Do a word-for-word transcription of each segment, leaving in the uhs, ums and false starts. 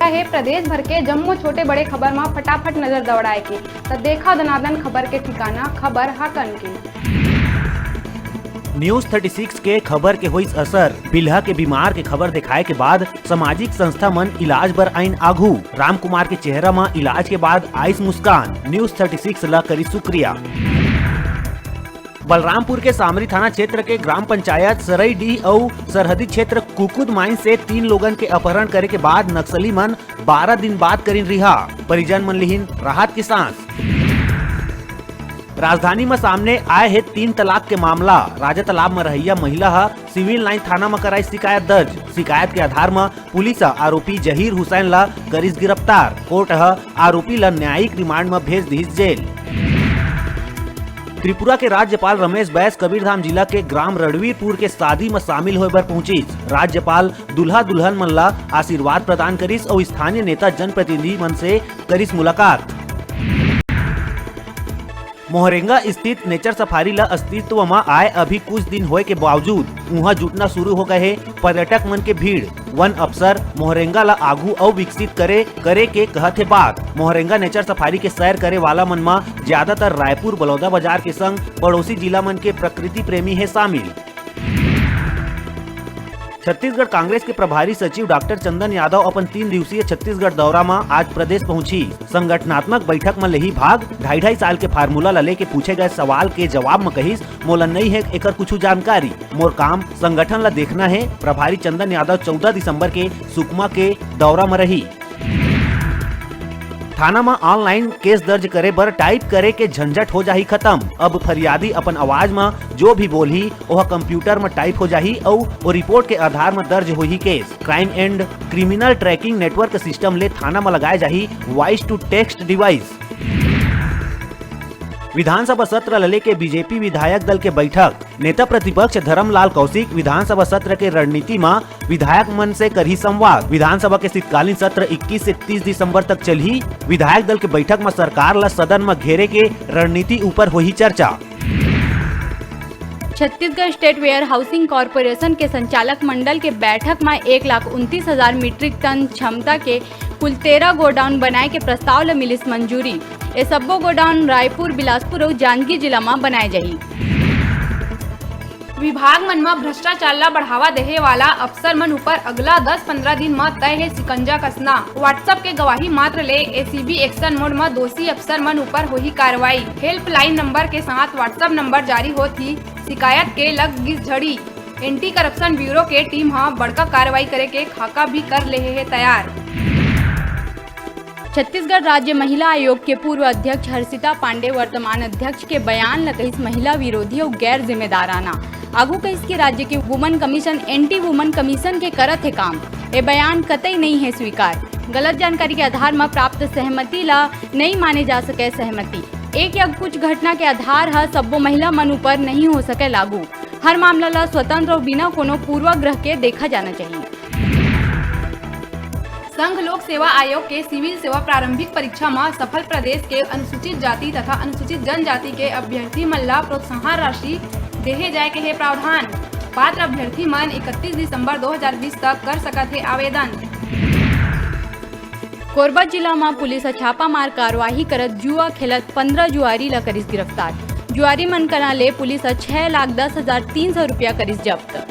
हे प्रदेश भर के जम्मो छोटे बड़े खबर म फटाफट नजर दौड़ाए के, त देखा दनादन खबर के ठिकाना, खबर हाकन के। News thirty six के खबर के होइस असर। बिल्हा के बीमार के खबर देखाए के बाद सामाजिक संस्था मन इलाज बर आइन आघू। रामकुमार के चेहरा म इलाज के बाद आइस मुस्कान। News thirty six ला करिस शुक्रिया। बलरामपुर के सामरी थाना क्षेत्र के ग्राम पंचायत सरईडीह अउ सरहदी क्षेत्र कुकुद माइन से तीन लोगन के अपहरण करे के बाद नक्सली मन बारह दिन बाद करिन रिहा, परिजन मन लिहिन राहत के सांस। राजधानी म सामने आए हे तीन तलाक के मामला। राजा तालाब म रहइया महिला ह सिविल लाइन थाना म कराई शिकायत दर्ज। शिकायत के आधार म पुलिस ह आरोपी जहीर हुसैन ला करिस गिरफ्तार। कोर्ट ह आरोपी ला न्यायिक रिमांड म भेज दिहिस जेल। त्रिपुरा के राज्यपाल रमेश बैस कबीरधाम जिला के ग्राम रणवीरपुर के शादी म शामिल होय बर पहुंचिस। राज्यपाल दूल्हा दुल्हन मन ला आशीर्वाद प्रदान करिस अउ स्थानीय नेता जनप्रतिनिधि मन से करिस मुलाकात। मोहरेंगा स्थित नेचर सफारी ला अस्तित्व म आए अभी कुछ दिन होए के बावजूद उहां जुटना शुरू हो गए हे पर्यटक मन के भीड़। वन अफसर मोहरेंगा ला आघू अउ विकसित करे, करे के कहत हे बात। मोहरेंगा नेचर सफारी के सैर करे वाला मन म ज्यादातर रायपुर, बलौदाबाजार के संग पड़ोसी जिला मन के प्रकृति प्रेमी हे शामिल। छत्तीसगढ़ कांग्रेस के प्रभारी सचिव डॉक्टर चंदन यादव अपन तीन दिवसीय छत्तीसगढ़ दौरा म आज प्रदेश पहुंची। संगठनात्मक बैठक म लेही भाग। ढाई ढाई साल के फार्मूला ल लेके पूछे गए सवाल के जवाब म कहिस, "मोला नई हे एकर कुछु जानकारी। मोर काम संगठन ल देखना हे।" प्रभारी चंदन यादव चौदह दिसंबर के सुकमा के दौरा म रही। थाना म ऑनलाइन केस दर्ज करे बर टाइप करे के झंझट हो जाही खत्म। अब फरियादी अपन आवाज म जो भी बोलही, ओह कंप्यूटर म टाइप हो जाही अउ ओ रिपोर्ट के आधार म दर्ज होही cash. Crime and Criminal Tracking Network system ले थाना म लगाए जाही वॉइस टू टेक्स्ट डिवाइस। विधानसभा सत्र ल लेके बीजेपी विधायक दल के बैठक। नेता प्रतिपक्ष धरमलाल कौशिक विधानसभा सत्र के रणनीति म विधायक मन से करही संवाद। विधानसभा के शीतकालीन सत्र इक्कीस से तीस दिसंबर तक चलही। विधायक दल के बैठक म सरकार ल सदन म घेरे के रणनीति ऊपर होही चर्चा। Chhattisgarh state warehousing corporation के संचालक मंडल के बैठक म एक लाख उनतीस हजार मीट्रिक टन क्षमता के कुल तेरह गोडाउन बनाए के प्रस्ताव ल मिलिस मंजूरी। ए सब्बो गोडाउन रायपुर, बिलासपुर अउ जांजगीर जिला म बनाए जाही। विभाग मन म भ्रष्टाचार ला बढ़ावा देहे वाला अफसर मन ऊपर अगला दस पंद्रह दिन म तय हे शिकंजा कसना। WhatsApp के गवाही मात्र ले एसीबी एक्शन मोड म दोषी अफसर मन ऊपर होही कार्रवाई। हेल्पलाइन नंबर के साथ WhatsApp नंबर जारी होत ही शिकायत के लग गिस झड़ी। एंटी करप्शन ब्यूरो के टीम ह बड़का कार्रवाई करे के खाका भी कर लेहे हे तैयार। छत्तीसगढ़ राज्य महिला आयोग के पूर्व अध्यक्ष हर्षिता पांडे वर्तमान अध्यक्ष के बयान ल कहिस महिला विरोधी अउ गैर जिम्मेदाराना। आगू कहिस कि राज्य के woman commission anti woman commission के करत हे काम। ए बयान कतई नइ हे स्वीकार। गलत जानकारी के आधार म प्राप्त सहमति ल नइ माने जा सके सहमति। एक या कुछ घटना के आधार ह सब्बो महिला मन ऊपर नइ हो सके लागू। हर मामला ल स्वतंत्र अउ बिना कोनो पूर्वाग्रह के देखा जाना चाहिए। संघ लोक सेवा आयोग के सिविल सेवा प्रारंभिक परीक्षा म सफल प्रदेश के अनुसूचित जाति तथा अनुसूचित जनजाति के अभ्यर्थी मन ल प्रोत्साहन राशि देहे जाय के हे प्रावधान। पात्र अभ्यर्थी मन इकतीस दिसंबर दो हज़ार बीस तक कर सकत हे आवेदन। कोरबा जिला म पुलिस ह छापामार कार्रवाई करत जुआ खेलत पंद्रह जुआरी ल करिस गिरफ्तार। जुआरी मन करा ले पुलिस ह छह लाख दस हजार तीन सौ रुपया करिस जब्त।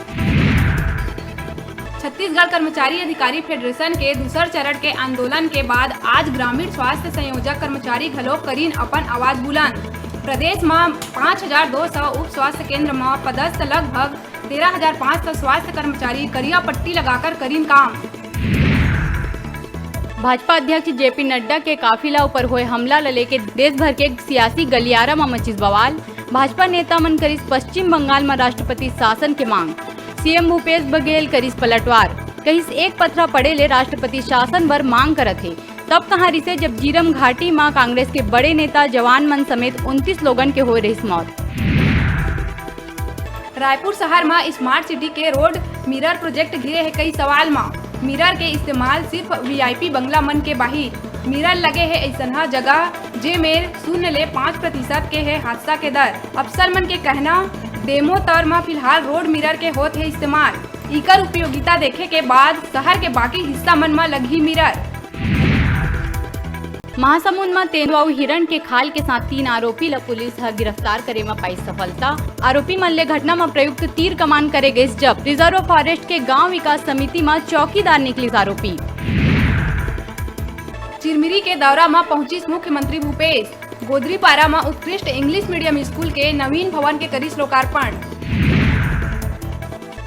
छत्तीसगढ़ कर्मचारी अधिकारी फेडरेशन के दूसर चरण के आंदोलन के बाद आज ग्रामीण स्वास्थ्य संयोजक कर्मचारी घलो करीन अपन आवाज बुलंद। प्रदेश म पाँच हजार दो सौ उप स्वास्थ्य केंद्र म पदस्थ लगभग तेरह हजार पाँच सौ स्वास्थ्य कर्मचारी करिया पट्टी लगाकर करीन काम। भाजपा अध्यक्ष जेपी नड्डा के काफिला ऊपर होए हमला ल लेके देश भर के सियासी गलियारा म मचिस बवाल। भाजपा नेता मन करिस पश्चिम बंगाल म राष्ट्रपति शासन के मांग। सीएम भूपेश बघेल करिस पलटवार, कहिस एक पथरा पड़े ले राष्ट्रपति शासन बर मांग करत हे। तब कहां रिसे जब झीरम घाटी म कांग्रेस के बड़े नेता जवान मन समेत उनतीस लोगन के होए रहिस मौत। रायपुर शहर म स्मार्ट सिटी के रोड मिरर प्रोजेक्ट घिरे हे कई सवाल म। मिरर के इस्तेमाल सिर्फ वीआईपी बंगला मन के बाहिर। मिरर लगे हे अइसनहा जगह जेमेर शून्य ले पाँच प्रतिशत के हे हादसा के दर। अफसर मन के कहना, डेमो तौर म फिलहाल रोड मिरर के होत हे इस्तेमाल। इकर उपयोगिता देखे के बाद शहर के बाकी हिस्सा मन म लगही मिरर। महासमुंद म तेंदुआ अउ हिरण के खाल के साथ तीन आरोपी ल पुलिस ह गिरफ्तार करे म पाइस सफलता। आरोपी मन ले घटना म प्रयुक्त तीर कमान करे गइस जब्त। रिजर्व फॉरेस्ट के गांव विकास समिति म चौकीदार निकलिस आरोपी। चिरमिरी के दौरा म पहुंचिस मुख्यमंत्री भूपेश। गोदरीपारा म उत्कृष्ट इंग्लिश मीडियम स्कूल के नवीन भवन के करिस लोकार्पण।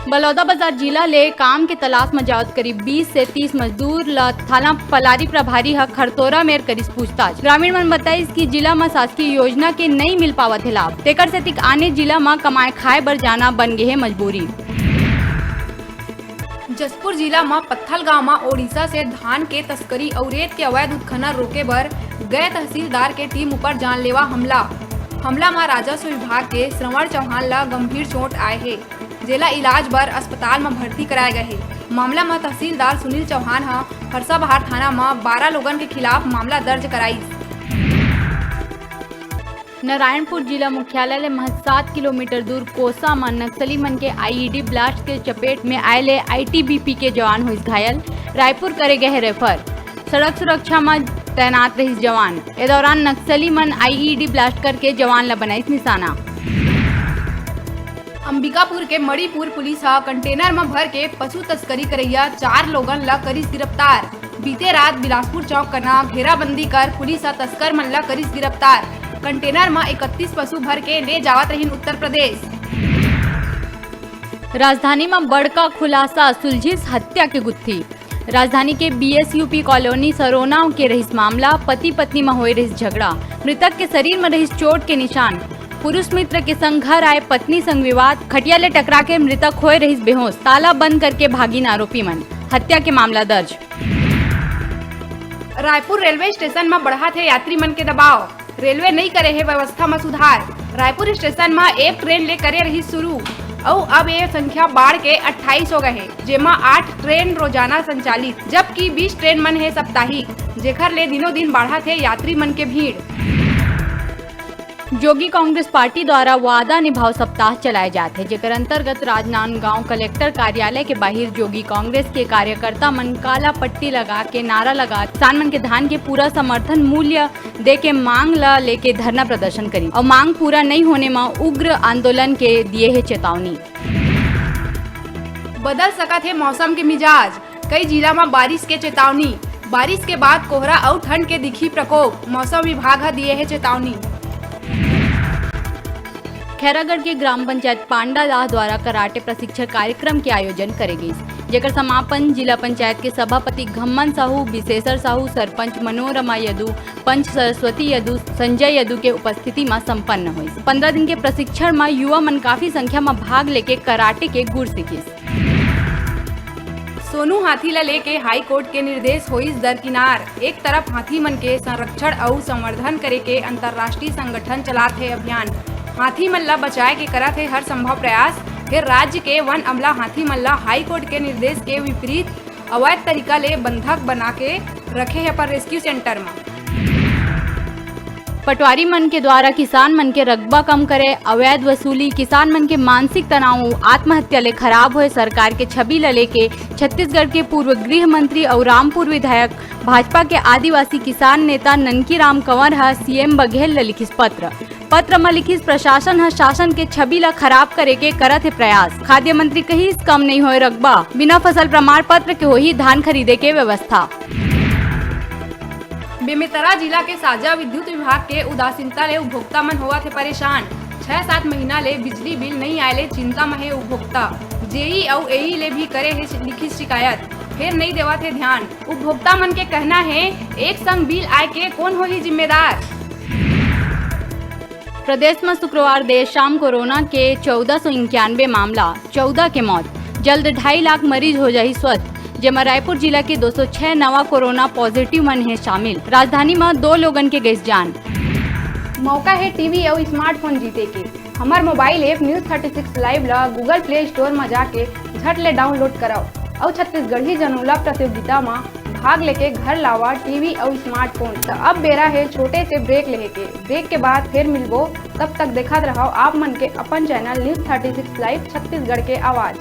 बलौदाबाजार जिला ले काम के तलाश म जावत करीब बीस से तीस मजदूर ल थाना पलारी प्रभारी ह खरतोरा मेर करिस पूछताछ। ग्रामीण मन बताइस कि जिला म शासकीय योजना के नइ मिल पावत हे लाभ, तेकर सेतिक आने जिला म कमाए खाए बर जाना बन गे हे मजबूरी। जशपुर जिला म पत्थल गांव म ओडिशा से धान के तस्करी अउ रेत के अवैध उत्खनन रोके बर गए तहसीलदार के टीम ऊपर जानलेवा हमला। हमला म राजस्व विभाग के श्रवण चौहान ल गंभीर चोट आए हे, जेला इलाज बर अस्पताल म भर्ती कराए गए हे। मामला म तहसीलदार सुनील चौहान ह फरसाबहार थाना म बारह लोगन के खिलाफ मामला दर्ज कराइस। नारायणपुर जिला मुख्यालय ले महज सात किलोमीटर दूर कोसा म नक्सली मन के आईईडी ब्लास्ट के चपेट में आए ले आईटीबीपी के जवान होइस घायल, रायपुर करे गए हे रेफर। सड़क सुरक्षा म तैनात रहिस जवान। ए दौरान नक्सली मन आईईडी ब्लास्ट करके जवान ल बनाइस निशाना। अंबिकापुर के मणिपुर पुलिस ह कंटेनर म भर के पशु तस्करी करइया चार लोगन ल करिस गिरफ्तार। बीते रात बिलासपुर चौक कना घेराबंदी कर पुलिस ह तस्कर मन ल करिस गिरफ्तार। कंटेनर म इकतीस पशु भर के ले जावत रहिन उत्तर प्रदेश। राजधानी म बड़का खुलासा, सुलझिस हत्या के गुत्थी। राजधानी के बीएसयूपी कॉलोनी सरोना के रहिस मामला, पति पत्नी म होए रहिस झगड़ा, मृतक के शरीर म रहिस चोट के निशान। पुरुष मित्र के संग घर आए पत्नी संग विवाद, खटिया ले टकरा के मृतक होए रहिस बेहोश, ताला बंद करके भागिन आरोपी मन, हत्या के मामला दर्ज। रायपुर रेलवे स्टेशन म बढ़त हे यात्री मन के दबाव, रेलवे नइ करे हे व्यवस्था म सुधार। रायपुर स्टेशन म एक ट्रेन ले करे रहिस शुरू, अउ अब ये संख्या बाढ़ के अट्ठाईस हो गए हे, जेमा आठ ट्रेन रोजाना संचालित, जबकि बीस ट्रेन मन हे साप्ताहिक, जेखर ले दिनों दिन बढ़त हे यात्री मन के भीड़। जोगी कांग्रेस पार्टी द्वारा वादा निभाओ सप्ताह चलाए जात हे, जेकर अंतर्गत राजनांदगांव कलेक्टर कार्यालय के बाहिर जोगी कांग्रेस के कार्यकर्ता मन काला पट्टी लगा के नारा लगा किसान मन के धान के पूरा समर्थन मूल्य दे के मांग ल लेके धरना प्रदर्शन करिन अउ मांग पूरा नइ होने म उग्र आंदोलन के दिए हे चेतावनी। बदल सकत हे मौसम के मिजाज, कई जिला म बारिश के चेतावनी। बारिश के बाद कोहरा अउ ठंड के दिखी प्रकोप, मौसम विभाग ह दिए हे चेतावनी। खैरागढ़ के ग्राम पंचायत पांडादाह द्वारा कराटे प्रशिक्षण कार्यक्रम के आयोजन करे गइस, जेकर समापन जिला पंचायत के सभापति घम्मन साहू, विशेश्वर साहू, सरपंच मनोरमा यदु, पंच सरस्वती यदु, संजय यदु के उपस्थिति म संपन्न होइस। पंद्रह दिन के प्रशिक्षण म युवा मन काफी संख्या म भाग लेके कराटे के गुर सीखिस। सोनू हाथी ल लेके हाई कोर्ट के निर्देश होइस दरकिनार। एक तरफ हाथी मन के संरक्षण अउ संवर्धन करे के अंतर्राष्ट्रीय संगठन चलात हे अभियान, हाथी मन ल बचाए के करत हे हर संभव प्रयास, फेर राज्य के वन अमला हाथी मन ल हाई कोर्ट के निर्देश के विपरीत अवैध तरीका ले बंधक बना के रखे हे अपन रेस्क्यू सेंटर म। पटवारी मन के द्वारा किसान मन के रकबा कम करे, अवैध वसूली, किसान मन के मानसिक तनाव, आत्महत्या ले खराब होए सरकार के छवि ल लेके छत्तीसगढ़ के पूर्व गृह मंत्री अउ रामपुर विधायक भाजपा के आदिवासी किसान नेता ननकी राम कंवर ह सीएम बघेल ल लिखिस पत्र। पत्र म लिखिस, प्रशासन ह शासन के छवि ल खराब करे के करत हे प्रयास। खाद्य मंत्री कहिस, कम नइ होए रकबा, बिना फसल प्रमाण पत्र के होही धान खरीदे के व्यवस्था। बेमेतरा जिला के साजा विद्युत विभाग के उदासीनता ले उपभोक्ता मन होवत हे परेशान। छह सात महीना ले बिजली बिल नइ आए ले चिंता म हे उपभोक्ता। जेई अउ एई ले भी करे हे लिखित शिकायत, फेर नइ देवत हे ध्यान। उपभोक्ता मन के कहना हे, एक संग बिल आए के कोन होही जिम्मेदार? प्रदेश म शुक्रवार देर शाम कोरोना के चौदह सौ इक्यानवे मामला, चौदह के मौत, जल्द ढाई लाख मरीज हो जाही स्वस्थ, जेमा रायपुर जिला के दो सौ छह नवा कोरोना पॉजिटिव मन हे शामिल। राजधानी म दो लोगन के गइस जान। मौका हे टीवी अउ स्मार्टफोन जीते के। हमर mobile app News thirty six Live ल Google Play Store म जाके झट ले डाउनलोड करव अउ छत्तीसगढ़ी जनउला प्रतियोगिता म भाग लेके घर लावा टीवी अउ स्मार्टफोन। त अब बेरा हे छोटे से ब्रेक लेहे के। ब्रेक के बाद फेर मिलबो, तब तक देखत रहव आप मन के अपन channel News thirty six Live Chhattisgarh के आवाज।